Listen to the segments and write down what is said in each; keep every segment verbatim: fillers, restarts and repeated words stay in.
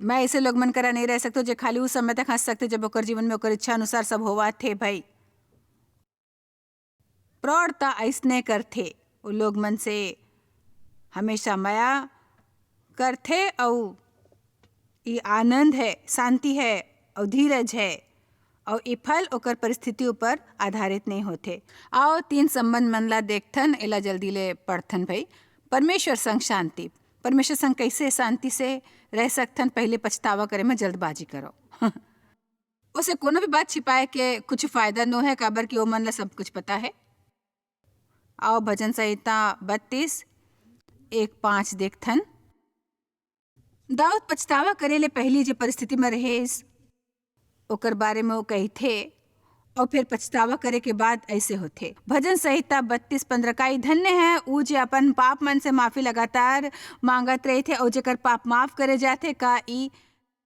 मैं ऐसे लोग मन करा नहीं रह सकतो, जे खाली उस समय तक हंस सकते, जब ओकर जीवन में ओकर इच्छा अनुसार सब होवा थे भाई। प्रौढ़ता ऐसने करथे, वो लोग मन से हमेशा मया करथे, अउ ई आनंद है, शांति है, अउ धीरज है, अउ ई फल ओकर परिस्थिति ऊपर आधारित नहीं होथे। आओ, तीन संबंध मन ला देखथन, एला जल्दी ले पढ़थन भाई। परमेश्वर संग शांति। परमेश्वर संग कैसे शांति से रह सकथन? पहले पछतावा करे में जल्दबाजी करो। उसे कोनो भी बात छिपाए के कुछ फायदा नो है, काबर कि ओमन ला सब कुछ पता है। आओ, भजन संहिता बत्तीस, एक पाँच देखथन। दाऊद पछतावा करे ले पहली जे परिस्थिति में रहे, ओकर बारे में वो कहिथे, और फिर पछतावा करे के बाद ऐसे होथे। भजन संहिता बत्तीस पन्द्रह का ई धन्य है ऊ जे अपन पाप मन से माफी लगातार मांगत रहिथे, और जेकर पाप माफ करे जाथे। का ई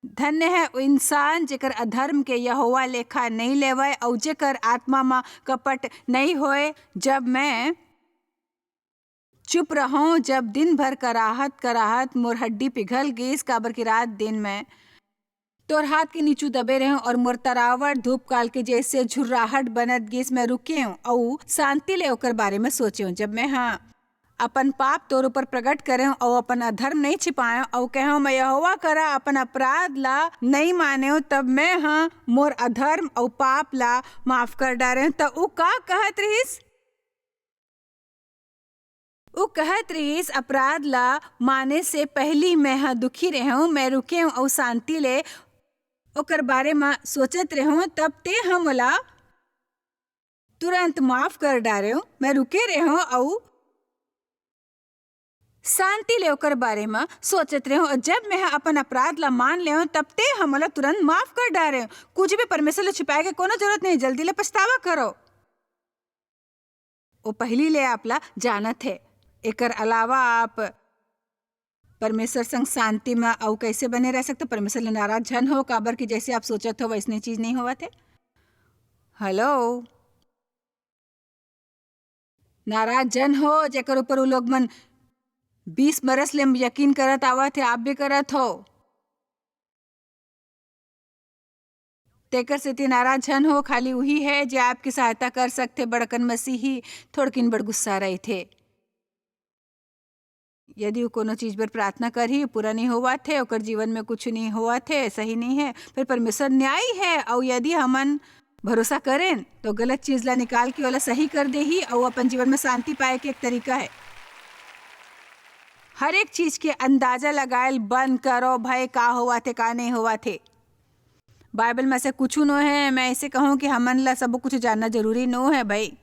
धन्य है वो इंसान जेकर अधर्म के यहोवा लेखा नहीं लेवय, और जेकर आत्मा म कपट नहीं होए। जब मैं चुप रहूं, जब दिन भर कराहत कराहत मोर हड्डी पिघल गीस, काबर कि रात दिन मैं तोर हाथ के नीचू दबे रहूं और मोर तरावट धूप काल के जैसे झुर्राहट बनत गीस। मैं रुकेऊं अऊ शांति ले ओकर बारे में सोचेऊं। जब मैं, हाँ, अपन पाप तोर ऊपर प्रकट करेऊं अऊ अपन अधर्म नहीं छिपाएऊं अऊ कहेऊं, मैं यहोवा करा अपन अपराध ला नहीं मानेऊं, तब मैं, हाँ, मोर अधर्म अऊ पाप ला माफ कर डारेऊं। त ऊ का कहत रहिस? ऊ कहत रहिस, "अपराध ला माने से पहिली मैं ह दुखी रेहेंव, मैं रुकेंव अऊ शांति ले ओकर बारे म सोचत रेहेंव, तब तें ह मोला तुरंत माफ कर डारेंव। मैं रुके रेहेंव अऊ शांति ले ओकर बारे म सोचत रेहेंव, अऊ जब मैं ह अपन अपराध ला मान लेंव, तब तें ह मोला तुरंत माफ कर डारेंव।" कुछ भी परमेश्वर ले छिपाए के कोनो जरूरत नहीं, जल्दी ले पछतावा करो। वो पहिली ले आप ला जानत हे। एकर अलावा आप परमेश्वर संग शांति म अऊ कैसे बने रह सकते? परमेश्वर ले नाराज झन हो, काबर कि जैसे आप सोचत हो, वैसने चीज नहीं होवत हे। हेलो, नाराज झन हो, जेकर ऊपर वो लोग मन बीस बरस ले यकीन करत आवत हे, आप भी करत हो। तेकर सेती नाराज झन हो, खाली उही हे जे आपकी सहायता कर सकथे। बड़कन मसीही थोड़किन बड़ गुस्सा रहिथे। यदि वो कोनो चीज बर प्रार्थना करही, पूरा नहीं होवत हे, ओकर जीवन में कुछ नहीं होवत हे, सही नहीं हे, फिर परमेश्वर न्यायी हे। अऊ यदि हमन भरोसा करें, तो गलत चीज ला निकाल के ओला सही कर देही, अऊ अपन जीवन में शांति पाए के एक तरीका हे। हर एक चीज के अंदाजा लगायल बंद करो, भय का होवत हे, का नहीं होवत हे। बाइबल में से कुछ नो हे। मैं ऐसे कहूँ कि हमन ला सब कुछ जानना जरूरी नो हे भाई।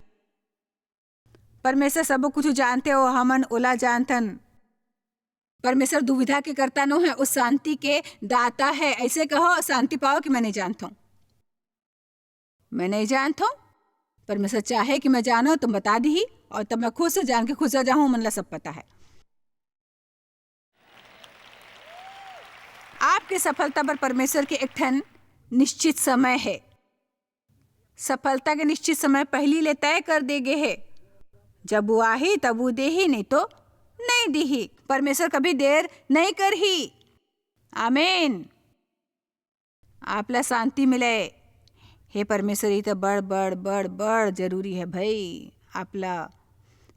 परमेश्वर सब कुछ जानथे, वो हमन ओला जानथन। परमेश्वर दुविधा के कर्ता नो हे, वो शांति के दाता हे। ऐसे कहो, शांति पाओ कि मैं नहीं जानता हूँ, मैं नहीं जानता हूँ। परमेश्वर चाहे कि मैं जानूं, तो बता दी, और तब मैं खुश हो जान के खुश हो जाऊं, मन ला सब पता है। आपके सफलता पर परमेश्वर के एक ठन निश्चित समय है। सफलता के निश्चित समय पहली ले तय कर दे गे हे। जब वो आही, तब वो देही, नहीं तो नहीं देही। परमेश्वर कभी देर नहीं करही। आमीन। आपला शांति मिले। हे परमेश्वर, ई तो बड़, बड़, बड़, बड़ जरूरी है भाई। आपला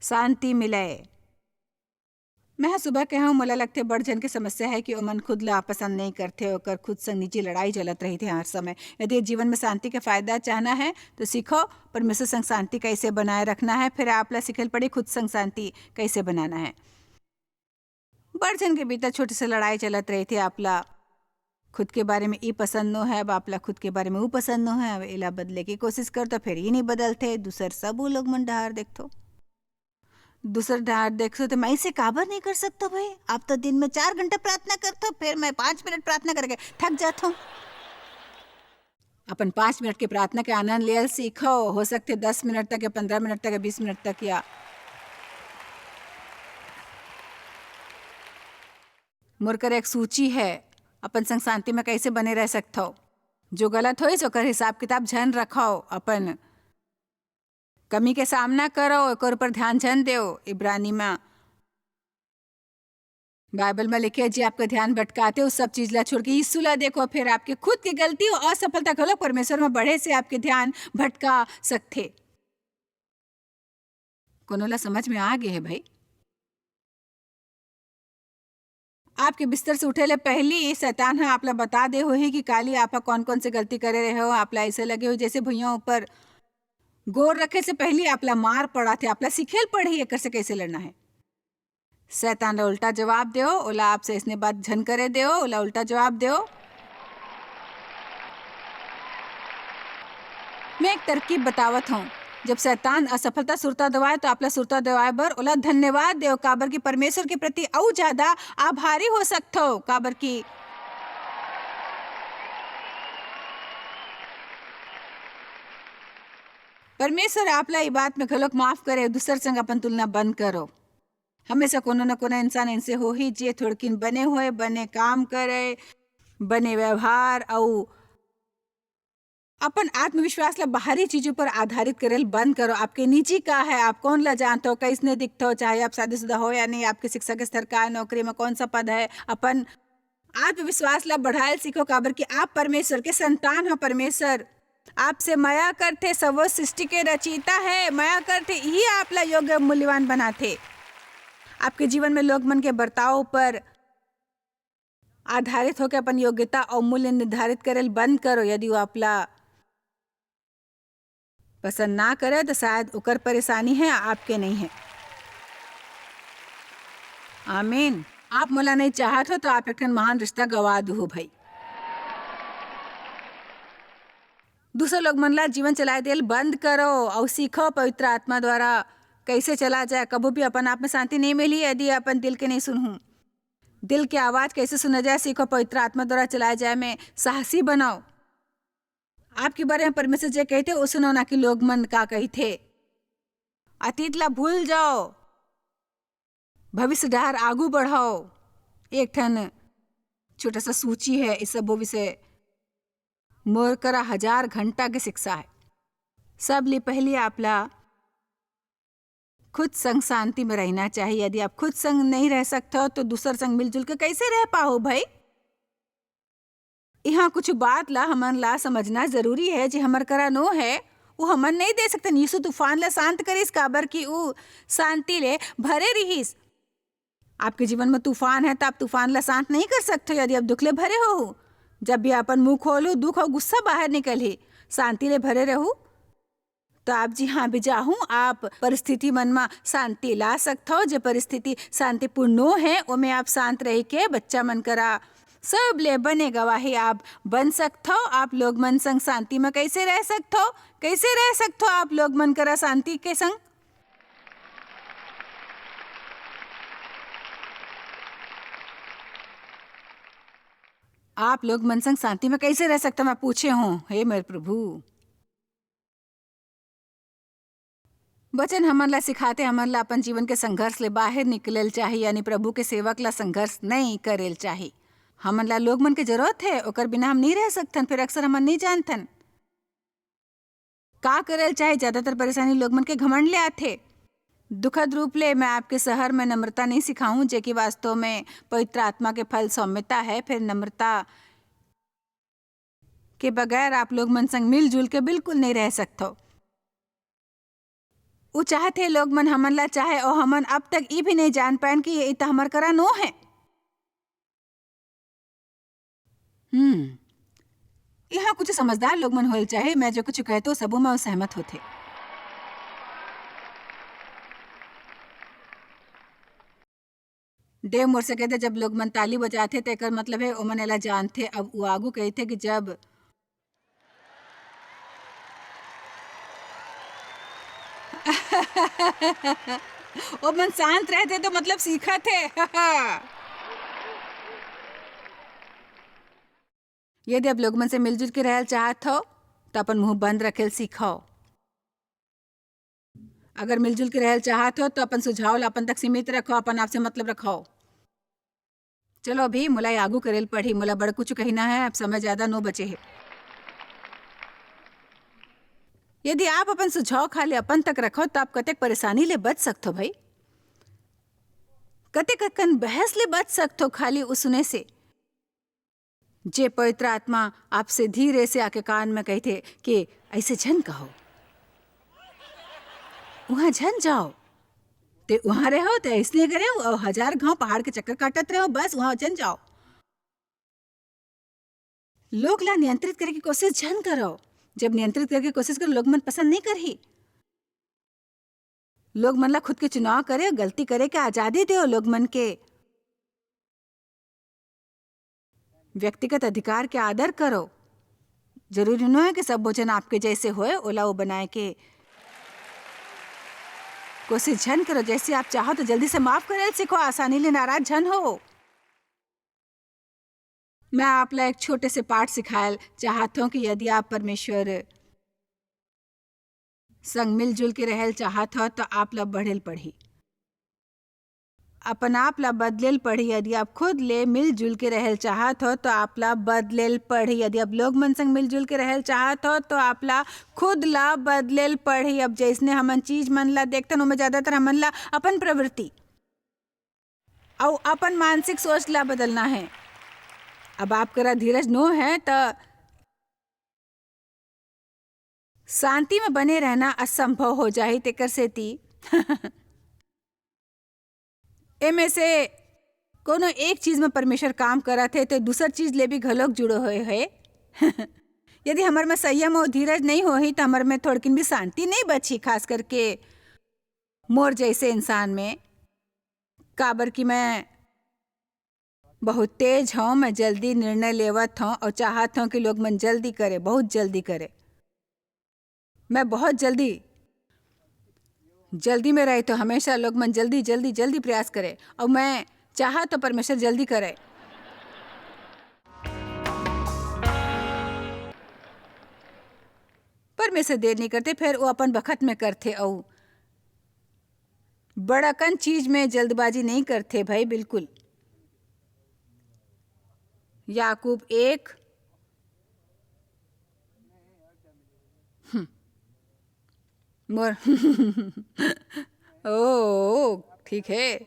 शांति मिले। मैं ह सुबह के हूँ, मोला लगथे बड़ झन के समस्या है कि ओमन खुद ला पसंद नहीं करथे, ओकर खुद संग निजी लड़ाई चलत रहिथे हर समय। यदि जीवन में शांति के फायदा चाहना है, तो सीखो परमेश्वर संग शांति कैसे बनाए रखना है, फिर आप ला सीखे ल पड़ी खुद संग शांति कैसे बनाना है। बड़ झन के बीता छोटे से लड़ाई चलत रहिथे, आप ला खुद के बारे में ई पसंद नो है, अब आप ला खुद के बारे में ऊ पसंद नो है, अब एला बदले के कोशिश कर, तो फिर ई नहीं बदलथे, दूसर सब वो लोग मन डहार देखथो। दूसर डहार देखथो, तो मैं इसे काबर नहीं कर सकता भाई? आप तो दिन में चार घंटा प्रार्थना करथो, फिर मैं पाँच मिनट प्रार्थना करके थक जाता हूँ। अपन पाँच मिनट के प्रार्थना के आनंद लेल सीखो, हो सकथे दस मिनट तक या पन्द्रह मिनट तक या बीस मिनट तक या। मोर कर एक सूची है, अपन संग शांति में कैसे बने रह सकथो। जो गलत होइस, ओकर हिसाब किताब झन रखो, अपन कमी के सामना करो, ओकर ऊपर ध्यान झन देव। इब्रानी में बाइबल में लिखे, "जी आपका ध्यान भटकाथे, उस सब चीज ला छोड़ के यीशु ला देखो, फिर आपके खुद के गलती अउ असफलता घलो परमेश्वर में बढ़े से आपके ध्यान भटका सकथे।" कोनो ला समझ में आ गे हे भाई? आपके बिस्तर से उठे ले पहिली शैतान ह आप ला बता दे होही कि काली आप ह कौन-कौन से गलती करे रहे हो, आप ला ऐसे लगे हो जैसे भुइयां ऊपर गोड़ रखे से पहिली आप ला मार पड़ाथे, आप ला सिखेल पड़ही एकर से कैसे लड़ना है। शैतान ला उल्टा जवाब देओ, ओला आपसे इसने बात झन करे देओ, ओला उल्टा जवाब देओ। मैं एक तरकीब बतावत हूँ, जब शैतान असफलता सुरता देवाय, तो आप ला सुरता देवाय बर ओला धन्यवाद देओ, काबर कि परमेश्वर के प्रति अउ ज्यादा आभारी हो सकथो, काबर कि परमेश्वर आप ला ई बात में घलोक माफ करे, दूसर संग अपन तुलना बंद करो। हमेशा कोनो न कोनो इंसान ऐसे होही, जे थोड़किन बने होए, बने काम करे, बने व्यवहार, अउ अपन आत्मविश्वास ला बाहरी चीजों पर आधारित करेल बंद करो। आपके निजी का है, आप कौन ला जानते हो, कैसने दिखते हो, चाहे आप शादीशुदा हो या नहीं, आपके शिक्षा के स्तर का है, नौकरी में कौन सा पद है, अपन आत्मविश्वास ला बढ़ायल सीखो, काबर कि आप परमेश्वर के संतान हो। परमेश्वर आपसे मया करथे, सब सृष्टि के रचयिता है, मया करथे, यही आप ला योग्य मूल्यवान बनाथे। आपके जीवन में लोग मन के बर्ताव पर आधारित होकर अपन योग्यता और मूल्य निर्धारित करेल बंद करो। यदि वो आप ला पसंद ना करे, तो शायद ओकर परेशानी है, आपके नहीं है। आमीन। आप मोला नहीं चाहत हो, तो आप एक ठन महान रिश्ता गवा दू हो भाई। दूसर लोग मन ला जीवन चलाए देल बंद करो और सीखो पवित्र आत्मा द्वारा कैसे चला जाए। कभू भी अपन आप में शांति नहीं मिली, यदि अपन दिल के नहीं सुनहू। दिल के आवाज कैसे सुना जाए, सीखो पवित्र आत्मा द्वारा चलाए जाए में साहसी बनाओ। आपके बारे में परमेश्वर जे कहथे, वो सुनो, ना कि लोग मन का कहथे। अतीत ला भूल जाओ, भविष्य डहर आगू बढ़ाओ। एक ठन छोटा सा सूची है, इस सबो विषय मोर करा हजार घंटा के शिक्षा है। सब ले पहले आप ला खुद संग शांति में रहना चाहिए। यदि आप खुद संग नहीं रह सकते हो, तो दूसर संग मिलजुल के कैसे रह पाओ भाई? यहाँ कुछ बात ला हमन ला समझना जरूरी है। जे हमर करा नो है, वो हमन नहीं दे सकते। यीशु तूफान ला शांत करिस, काबर कि वो शांति ले भरे रिहिस। आपके जीवन में तूफान है, तो आप तूफान ला शांत नहीं कर सकते हो, यदि आप दुख ले भरे हो। जब भी अपन मुंह खोलू, दुख और गुस्सा बाहर निकलही। शांति ले भरे रहू, तो आप जी हाँ भी जाहू, आप परिस्थिति मन में शांति ला सकथो। जे परिस्थिति शांतिपूर्ण नो है, ओमे आप शांत रह के बच्चा मन करा सब ले बने गवाही आप बन सकथो। आप लोग मन संग शांति में कैसे रह सकथो? कैसे रह सकथो आप लोग मन करा शांति के संग? आप लोग मन संग शांति में कैसे रह सकथो, मैं पूछे हूँ, हे मेरे प्रभु। वचन हमन ला सिखाथे, हमन ला अपन जीवन के संघर्ष ले बाहर निकलेल चाही, यानी प्रभु के सेवक ला संघर्ष नहीं करेल चाही। हमन ला लोग मन के जरूरत है, ओकर बिना हम नहीं रह सकथन। फिर अक्सर हमन नहीं जानथन का करेल चाही। ज्यादातर परेशानी लोग मन के घमंड ले आथे। दुखद रूप ले मैं आपके शहर में नम्रता नहीं सिखाऊं, जे कि वास्तव में पवित्र आत्मा के फल सौम्यता है। फिर नम्रता के बगैर आप लोग मन संग मिलजुल के बिल्कुल नहीं रह सकथो। उ चाहत हे लोग मन हमन ला चाहे, और हमन अब तक ई भी नहीं जान पाएन कि ये तो हमर करा नो है। हम्म, यहाँ कुछ समझदार लोग मन होए चाहे, मैं जो कुछ कहतो सबो में सहमत होथे। देव मोर से कहते, जब लोग मन ताली बजाथे, तेकर मतलब है ओमन एला जानथे। अब वो आगू कहथे कि जब ओमन शांत रहथे तो मतलब सीखत हे। यदि आप लोग मन से मिलजुल के रहल चाहत हो, तो अपन मुंह बंद रखेल सीखो। अगर मिलजुल के रहल चाहत हो, तो अपन सुझाव ला अपन तक सीमित रखो, अपन आप से मतलब रखो। चलो, अभी मोला आगू करेल पड़ी, मोला बड़ कुछ कहना है, अब समय ज्यादा नो बचे है। यदि आप अपन सुझाव खाली अपन तक रखो, तो आप कतेक परेशानी ले बच सकथो भाई। कतेक अकन बहस ले बच सकथो खाली उ सुने से। जे पवित्र आत्मा आपसे धीरे से आके कान में कहिथे कि ऐसे झन कहो, वहां झन जाओ, ते वहां रहो, ते ऐसने करे, और हजार घाव पहाड़ के चक्कर काटत रहो, बस वहां झन जाओ। लोग ला नियंत्रित करे के कोशिश झन करो। जब नियंत्रित करे के कोशिश करो, लोग मन पसंद नहीं करही। लोग मन ला खुद के चुनाव करे, गलती करे के आजादी दो लोग मन के। व्यक्तिगत अधिकार के आदर करो। जरूरी नो है कि सब भोजन आपके जैसे होए, ओला वो बनाए के कोशिश झन करो। जैसे आप चाहो तो जल्दी से माफ करे सीखो, आसानी ले नाराज झन हो। मैं आप ला एक छोटे से पाठ सिखायल चाहत हूँ कि यदि आप परमेश्वर संग मिलजुल के रहल चाहत हो तो आप ला बढ़ेल पड़ही। अपन आप ला बदलेल पड़ही। यदि आप खुद ले मिलजुल के रहल चाहत हो तो आप ला बदलेल पड़ही। यदि आप लोग मन संग मिलजुल के रहल चाहत हो तो आप ला खुद ला बदलेल पड़ही। अब जैसने हमन चीज मन ला देखथन, ओमे ज्यादातर हमन ला अपन प्रवृत्ति अउ अपन मानसिक सोच ला बदलना है। अब आप करा धीरज नो है त शांति में बने रहना असंभव हो जाही। तेकर सेती एमे से कोनो एक चीज में परमेश्वर काम करत हे, तो दूसर चीज ले भी घलोक जुड़े हुए हे। यदि हमर में संयम और धीरज नहीं होही, तो हमर में थोड़किन भी शांति नहीं बची, खास करके मोर जैसे इंसान में। काबर कि मैं बहुत तेज हूँ, मैं जल्दी निर्णय लेवत हूँ और चाहत हूँ कि लोग मन जल्दी करे, बहुत जल्दी करे। मैं बहुत जल्दी, जल्दी में रहे तो हमेशा लोग मन जल्दी, जल्दी, जल्दी प्रयास करे और मैं चाहा तो परमेश्वर जल्दी करे। परमेश्वर देर नहीं करते, फिर वो अपन बखत में करते। और बड़कन चीज में जल्दबाजी नहीं करते भाई, बिल्कुल। याकूब एक। हम्म। मोर ओ, ठीक है।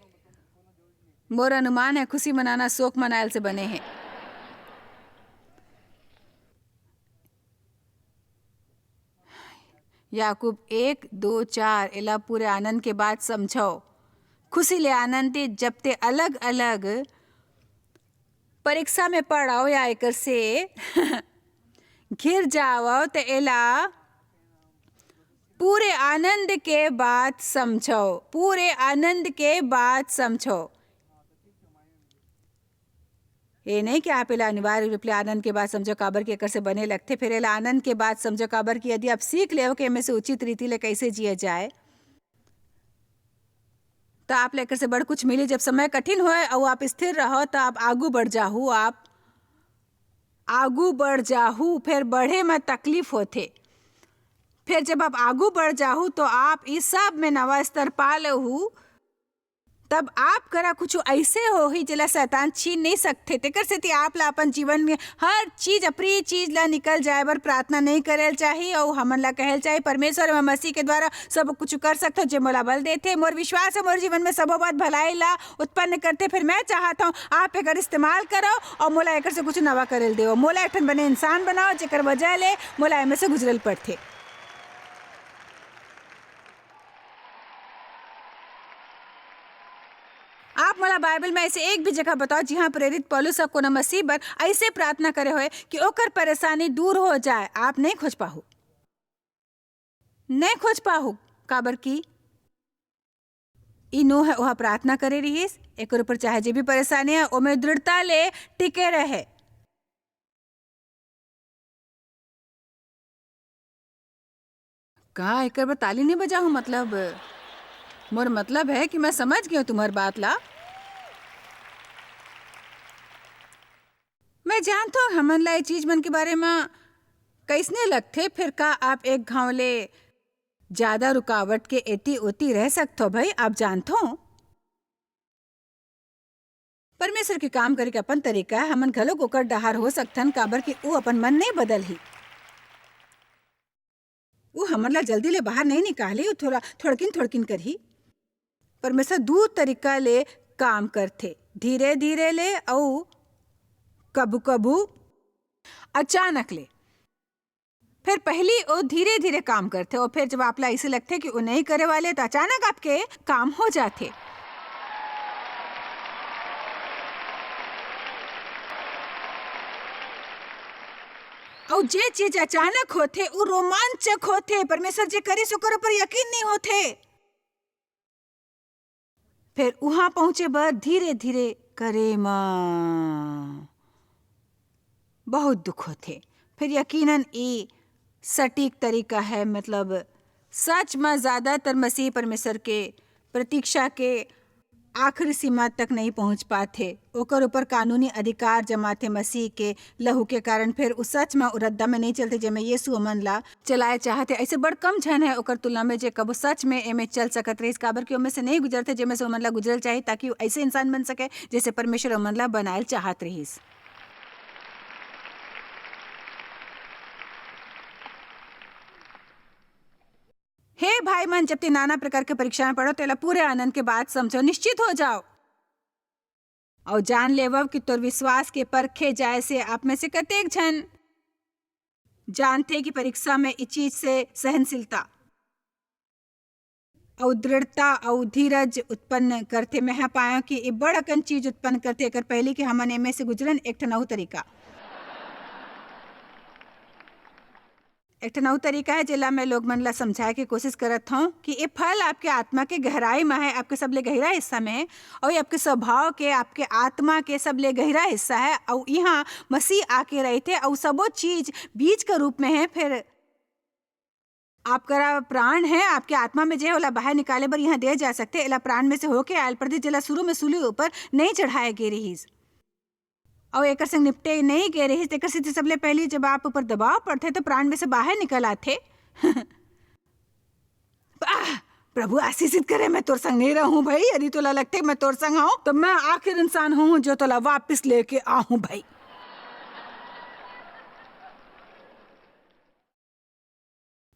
मोर अनुमान है, खुशी मनाना शोक मनायल से बने है। याकूब एक, दो, चार, एला पूरे आनंद के बात समझो। खुशी ले आनंद दे, जब ते अलग-अलग परीक्षा में पड़ो या एकर से घिर जावो, त एला पूरे आनंद के बात समझो, पूरे आनंद के बात समझो। ये नहीं कि आप एला अनिवार्य रूप ले आनंद के बात समझो, काबर कि एकर से बने लगथे। फिर एला आनंद के बात समझो, काबर कि यदि आप सीख लेव कि एमे से उचित रीति ले कैसे जिए जाए, त आप ले एकर से बड़ कुछ मिली। जब समय कठिन होए अउ आप स्थिर रहो, त आप आगू बढ़ जाहू, आप आगू बढ़ जाहू। फिर बढ़े में तकलीफ होथे। फिर जब आप आगू बढ़ जाहू, तो आप इस सब में नवा स्तर पा लेहू। तब आप करा कुछ ऐसे होही, जेला शैतान छीन नहीं सकथे। तेकर सेती आप ला अपन जीवन में हर चीज, अप्रिय चीज ला निकल जाए बर प्रार्थना नहीं करेल चाही, अउ हमन ला कहल चाही, "परमेश्वर, मैं मसीह के द्वारा सब कुछ कर सकथो, जे मोला बल देथे।" मोर विश्वास है, मोर जीवन में सबो बात भलाई ला उत्पन्न करथे। फिर मैं चाहत हूँ, आप एकर इस्तेमाल करो और मोला एकर से कुछ नवा करेल देवो। मोला एक ठन बने इंसान बनाओ, जेकर वजह ले मोला एमे से गुजरल पड़थे। आप मोला बाइबल में ऐसे एक भी जगह बताओ, जिहां प्रेरित पौलुस ह कोनो मसीह बर ऐसे प्रार्थना करे होए कि ओकर परेशानी दूर हो जाए। आप नहीं खोज पाहू, नहीं खोज पाहू, काबर कि ई नोह ह ओहा प्रार्थना करे रिहिस, एकर ऊपर चाहे जे भी परेशानी है, ओमे दृढ़ता ले टिके रहे। का एकर बर ताली नहीं बजाहूं? मतलब, मोर मतलब है कि मैं समझ गई हूं तुम्हार बात ला। मैं जानत हूं हमन ला ये चीज मन के बारे में कैसने लगथे, फिर का आप एक घाव ले ज्यादा रुकावट के एती ओती रह सकथो भाई? आप जानत हो, परमेश्वर के काम करे के अपन तरीका है, हमन घलोक ओकर डहार हो सकथन, काबर कि ऊ अपन मन नहीं बदलही। ऊ हमन ला जल्दी ले बाहर नहीं निकालही, ऊ थोड़ा थोड़किन थोड़किन करही। परमेश्वर दू तरीका ले काम करथे, धीरे-धीरे ले अउ कभू-कभू अचानक ले। फेर पहिली ओ धीरे-धीरे काम करथे, अउ फेर जब आप ला अइसे लगथे कि ओ नइ करे वाले, त अचानक आपके काम हो जाथे। अउ जे चीज अचानक होथे, उ रोमांचक होथे। परमेश्वर जे करिस, ओकर ऊपर यकीन नइ होथे। फेर उहाँ पहुँचे बर धीरे-धीरे करे म बहुत दुख होथे। फेर यकीनन ए सटीक तरीका है, मतलब सच म ज्यादातर मसीही परमेश्वर के प्रतीक्षा के आखिरी सीमा तक नइ पहुँच पाथे। ओकर ऊपर कानूनी अधिकार जमाथे मसीह के लहू के कारण। फेर उ सच म ओ रद्दा में नइ चलथे, जेमे यीशु ओमन ला चलाए चाहत हे। अइसे बड़ कम झन हे ओकर तुलना में जे कभू सच में एमे चल सकत रहिस, काबर कि ओमे से नइ गुजरथे, जेमे से ओमन ला गुजरल चाही, ताकि ओ अइसे इंसान बन सके, जइसे परमेश्वर ओमन ला बनाएल चाहत रहिस। हे भाई मन, जब ते नाना प्रकार के परीक्षा में पड़ो, तेला पूरे आनंद के बात समझो, निश्चित हो जाओ। अउ जान लेवव कि तोर विश्वास के परखे जाए से आप में से कतेक झन जानथे कि परीक्षा में ई चीज से सहनशीलता अउ दृढ़ता अउ धीरज उत्पन्न करथे। मैं ह पाया कि ए बड़ अकन चीज उत्पन्न करथे। एकर पहिली कि हमन एमे से गुजरन, एक ठन अउ तरीका एक ठन अउ तरीका है, जेला मैं लोग मन ला समझाए के कोशिश करत हौं कि ए फल आपके आत्मा के गहराई म है, आपके सबले गहिरा हिस्सा में है, अउ ये आपके स्वभाव के, आपके आत्मा के सबले गहिरा हिस्सा है, अउ इहाँ मसीह आके रहिथे, अउ सबो चीज बीज के रूप में है। फेर आप करा प्राण है, आपके आत्मा में जे है, ओला बाहर निकाले बर इहाँ दे जा सकथे। एला प्राण में से होके आयल परथे, जेला शुरू में सूली ऊपर नइ चढ़ाए गे रिहिस। अउ एकर संग निपटे नइ गे रिहिस, तेकर सेती सबले पहिली जब आप ऊपर दबाव पड़थे, त प्राण में से बाहर निकल आथे। आह, प्रभु आशीषित करे, मैं तोर संग नइ रहूं भई। यदि तोला लगथे मैं तोर संग हूं, त मैं आखिर इंसान हूं जो तोला वापिस लेके आहूं भई।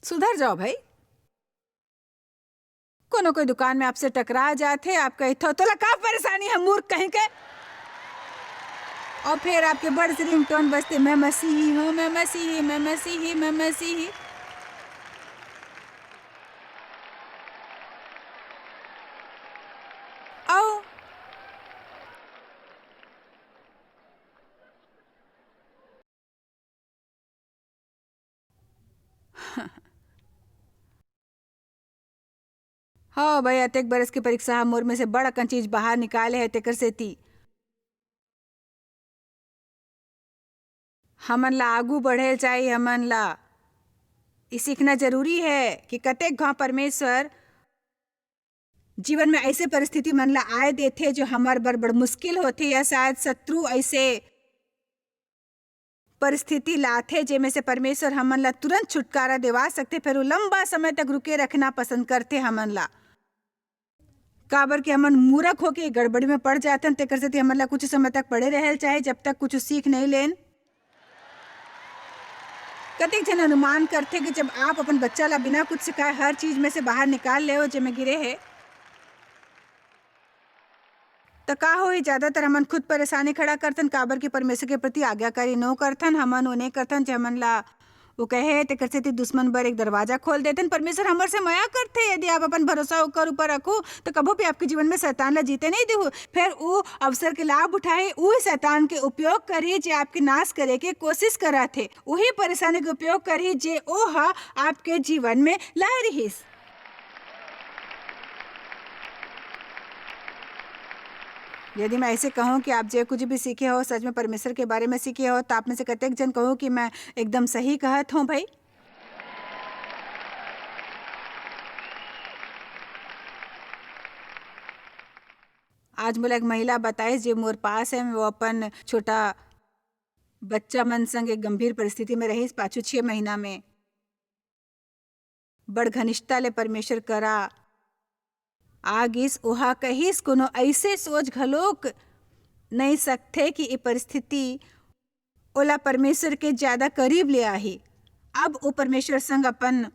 सुधर जाओ भई। कोनो कोई दुकान में आपसे टकरा जाथे, आप कहिथो, "तोला का परेशानी है मूर्ख कहीं के?" अउ फेर आपके बड़ से रिंगटोन बजथे, "मैं मसीही हूँ, मैं मसीही, मैं मसीही, मैं मसीही।" अउ हव भई, अतेक बरस के परीक्षा ह मोर में से बड़ अकन चीज बाहर निकाले हे, तेकर सेती हमन ला आगू बढ़े ल चाही। हमन ला ई सीखना जरूरी हे कि कतेक घांव परमेश्वर जीवन में अइसे परिस्थिति मन ला आए देथे, जो हमर बर बड़ मुश्किल होथे, या शायद शत्रु अइसे परिस्थिति लाथे, जेमे से परमेश्वर हमन ला तुरंत छुटकारा देवा सकथे, फेर वो लंबा समय तक रुके रखना पसंद करथे हमन ला। काबर कि हमन मूरख होके गड़बड़ी में पड़ जाथन, तेकर सेती हमन ला कुछ समय तक पड़े रहल चाहे, जब तक कुछ सीख नहीं लेन। कतेक झन अनुमान करथे कि जब आप अपन बच्चा ला बिना कुछ सिखाए हर चीज में से बाहर निकाल लेव, जेमे गिरे हे, त का होही? ज्यादातर हमन खुद परेशानी खड़ा करथन, काबर कि परमेश्वर के प्रति आज्ञाकारी नो करथन। हमन ओ नइ करथन, जे हमन ला वो कहे, तेकर सेती दुश्मन बर एक दरवाजा खोल देथन। परमेश्वर हमर से मया करथे। यदि आप अपन भरोसा ओकर ऊपर रखो, त कभू भी आपके जीवन में शैतान ला जीते नहीं देहू। फेर वो अवसर के लाभ उठाए, उही शैतान के उपयोग करही, जे आपके नाश करे के कोशिश करत हे। उही परेशानी के उपयोग करही, जे ओ ह आपके जीवन में लाए रिहिस। यदि मैं ऐसे कहूँ कि आप जे कुछ भी सीखे हो, सच में परमेश्वर के बारे में सीखे हो, तो आप में से कतेक जन कहू कि मैं एकदम सही कहत हूँ भाई? आज मोला एक महिला बताइस, जे मोर पास है, वो अपन छोटा बच्चा मन संग एक गंभीर परिस्थिति में रहिस। पाछू छह महीना में बड़ घनिष्ठता ले परमेश्वर करा आ गिस। ओहा कहिस, कोनो अइसे सोच घलोक नइ सकथे कि ए परिस्थिति ओला परमेश्वर के ज्यादा करीब ले आही। अब ओ परमेश्वर संग अपन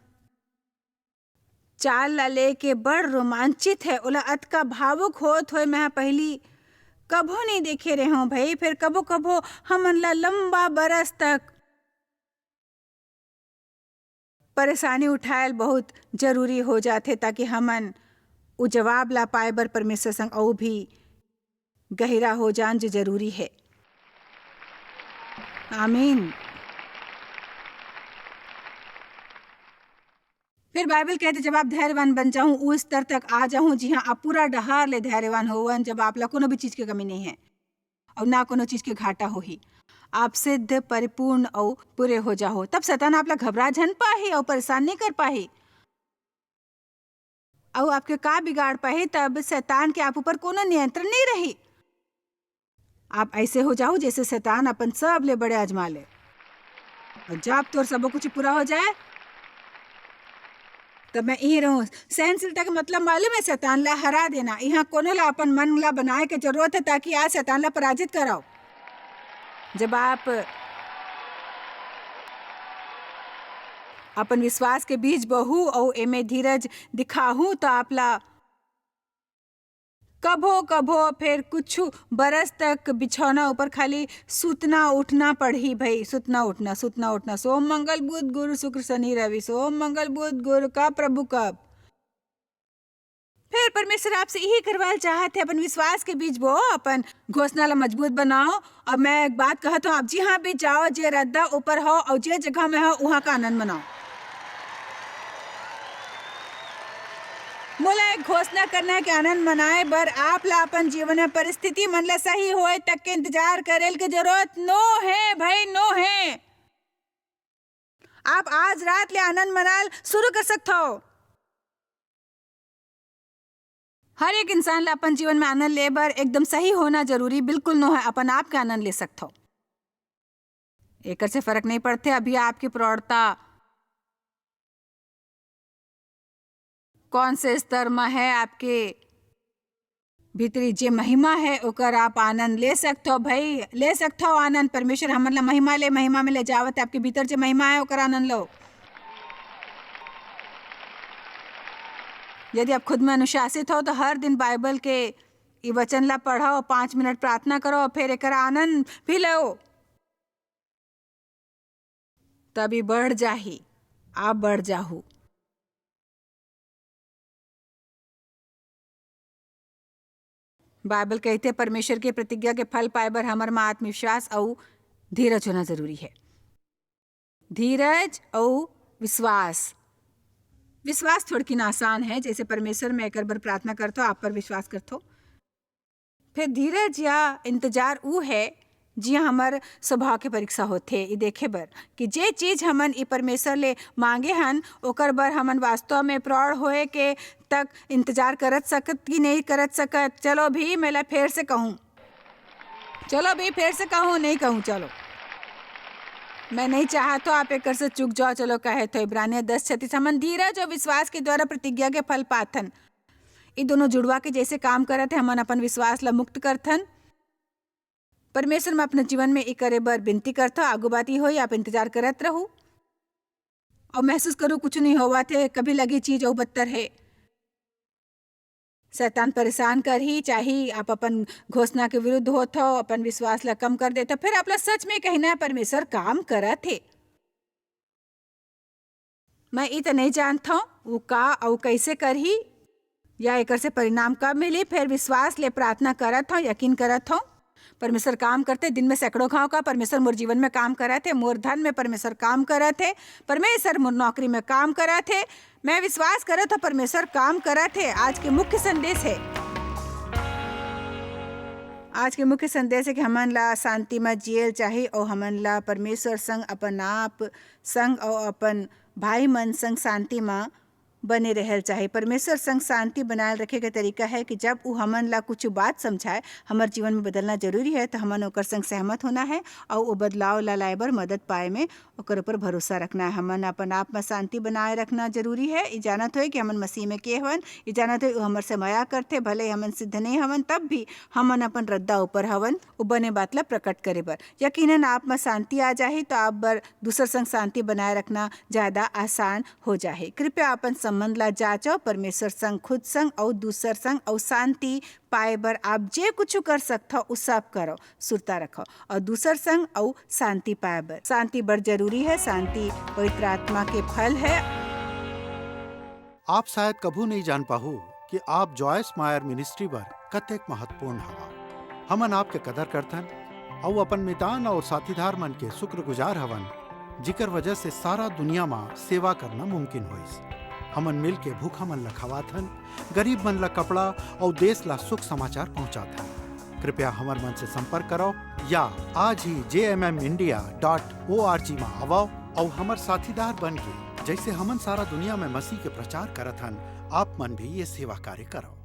चाल ला लेके बड़ रोमांचित हे। ओला अतका भावुक होत होय मैं पहिली कभो नइ देखे रेहेंव भई। फेर कभो-कभो हमन ला लंबा बरस तक परेशानी उठायल बहुत जरूरी हो जाथे, ताकि हमन उ जवाब ला पाए बर परमेश्वर संग अउ भी गहिरा हो जान, जो जरूरी हे। आमीन। फिर बाइबल कहथे, "जब आप धैर्यवान बन जाहू, उ स्तर तक आ जाहू, जिहां आप पूरा डहार ले धैर्यवान होवन, जब आप ला कोनो भी चीज के कमी नइ हे अउ ना कोनो चीज के घाटा होही। आप सिद्ध, परिपूर्ण अउ पूरे हो जाहू। तब शैतान आप ला घबरा झन पाही अउ परेशान नइ कर पाही। अउ आपके का बिगाड़ पाही? तब शैतान के आप ऊपर कोनो नियंत्रण नइ रही। आप ऐसे हो जाहू, जैसे शैतान अपन सब ले बड़े आजमा ले। अउ जब तोर सबो कुछ पूरा हो जाए, तब मैं इही रहूं।" सहनशीलता के मतलब मालूम हे? शैतान ला हरा देना। इहां कोनो ला अपन मन ला बनाए के जरूरत हे, ताकि आज शैतान ला पराजित कराओ। जब आप अपन विश्वास के बीज बोहू अउ एमे धीरज दिखाहू, तो आप ला कभो-कभो फेर कुछ बरस तक बिछौना ऊपर खाली सुतना उठना पड़ही भई, सुतना उठना, सुतना उठना। सोम, मंगल, बुध, गुरु, शुक्र, शनि, रवि, सोम, मंगल, बुध, गुरु, कब प्रभु कब? फेर परमेश्वर आपसे इही करवाल चाहत हे, अपन विश्वास के बीज बो, अपन घोषणा ला मजबूत बनाओ। अब मैं एक बात कहत हूँ, आप जिहां भी जाओ, जे रद्दा ऊपर हो अउ जे जगह में हो, उहां का आनंद मनाओ। मोला एक घोषणा करना हे कि आनंद मनाए बर आप ला अपन जीवन में परिस्थिति मन ला सही होए तक के इंतजार करेल के जरूरत नो हे भई, नो हे। आप आज रात ले आनंद मनाल शुरू कर सकथो। हर एक इंसान ला अपन जीवन में आनंद ले बर एकदम सही होना जरूरी बिल्कुल नो हे, अपन आप के आनंद ले सकथो। एकर से फर्क नइ पड़थे अभी आपके प्रौढ़ता कौन से स्तर म हे, आपके भीतरी जे महिमा हे, ओकर आप आनंद ले सकथो भई, ले सकथो आनंद। परमेश्वर हमन ला महिमा ले महिमा में ले जावत हे। आपके भीतर जे महिमा हे, ओकर आनंद लो। यदि आप खुद में अनुशासित हो, तो हर दिन बाइबल के ई वचन ला पढ़ो, पाँच मिनट प्रार्थना करो, फिर एकर आनंद भी लो। तब ई बढ़ जाही, आप बढ़ जाहू। बाइबल कहथे, परमेश्वर के प्रतिज्ञा के फल पाए बर हमर म आत्मविश्वास अउ धीरज होना जरूरी हे। धीरज अउ विश्वास। विश्वास थोड़किन आसान हे, जैसे परमेश्वर में एकर बर प्रार्थना करथो, आप पर विश्वास करथो। फिर धीरज या इंतजार ऊ हे, जिहां हमर स्वभाव के परीक्षा होथे, ये देखे बर कि जे चीज हमन ई परमेश्वर ले मांगे हन, ओकर बर हमन वास्तव में प्रौढ़ होए के तक इंतजार करत सकत कि नहीं करत सकत। चलो भी, मैं ला फेर से कहूं, चलो भी, फेर से कहूं, नहीं कहूं, चलो। मैं नहीं चाहत हो आप एकर से चूक जाओ, चलो कहे तो। इब्रानिया दस छत्तीस, हमन धीरज और विश्वास के द्वारा प्रतिज्ञा के फल पाथन। ई दोनों जुड़वा के जैसे काम करत हे, हमन अपन विश्वास ला मुक्त करथन। परमेश्वर में अपने जीवन में ई करे बर विनती करथो। आगू बात ई होई, आप इंतजार करत रहू और महसूस करू कुछ नहीं होवत हे, कभी लगी चीज और बदतर हे। शैतान परेशान करही, चाहे आप अपन घोषणा के विरुद्ध होत हो, अपन विश्वास ला कम कर देत हो, फिर आप ला सच में कहना हे, परमेश्वर काम करत हे। मैं ई त नहीं जानत हूँ वो का अउ कैसे करही या एकर से परिणाम कब मिली, फिर विश्वास ले प्रार्थना करत हूँ, यकीन करत हूँ। परमेश्वर काम करथे, दिन में सैकड़ों घाव का परमेश्वर मोर जीवन में काम करत हे, मोर धन में परमेश्वर काम करत हे, परमेश्वर मोर नौकरी में काम करत हे। मैं विश्वास करत हूँ परमेश्वर काम करत हे। आज के मुख्य संदेश हे, आज के मुख्य संदेश हे कि हमन ला शांति में जियल चाही और हमन ला परमेश्वर संग, अपन आप संग और अपन भाई मन संग शांति में बने रहल चाही। परमेश्वर संग शांति बनाए रखे के तरीका हे कि जब वो हमन ला कुछ बात समझाए, हमर जीवन में बदलना जरूरी हे, तो हमन ओकर संग सहमत होना हे और वो बदलाव ला लाए बर मदद पाए में ओकर ऊपर भरोसा रखना हे। हमन अपन आप में शांति बनाए रखना जरूरी हे। ई जानत होए कि हमन मसीह में के हवन, ई जानत होए वो हमर से मया करथे, भले हमन सिद्ध नहीं हवन, तब भी हमन अपन रद्दा ऊपर हवन, वो बने बात ला प्रकट करे बर। यकीनन आप में शांति आ जाही, तो आप बर दूसर संग शांति बनाए रखना ज्यादा आसान हो जाही। कृपया अपन मन ला जांचो, परमेश्वर संग, खुद संग अउ दूसर संग, अउ शांति पाए बर आप जे कुछ कर सकथव, उ सब करो, सुरता रखो अउ दूसर संग अउ शांति पाए बर। शांति बड़ जरूरी है। शांति पवित्र आत्मा के फल है। आप शायद कभू नहीं जान पाहू कि आप जॉयस मायर मिनिस्ट्री बर कतेक महत्वपूर्ण हवा। हमन आपके कदर करथन अउ अपन मितान अउ साथीदार मन के शुक्रगुजार हवन, जिकर वजह से सारा दुनिया मा सेवा करना मुमकिन होइस। हमन मिल के भूखा मन ला खवाथन, गरीब मन ला कपड़ा अउ देश ला शुभ समाचार पहुंचाथन। कृपया हमर मन से संपर्क करो या आज ही जे M M India dot O R G मा आवव अउ हमर साथीदार बन के, जैसे हमन सारा दुनिया में मसीह के प्रचार करत हन, आप मन भी ये सेवा कार्य करो।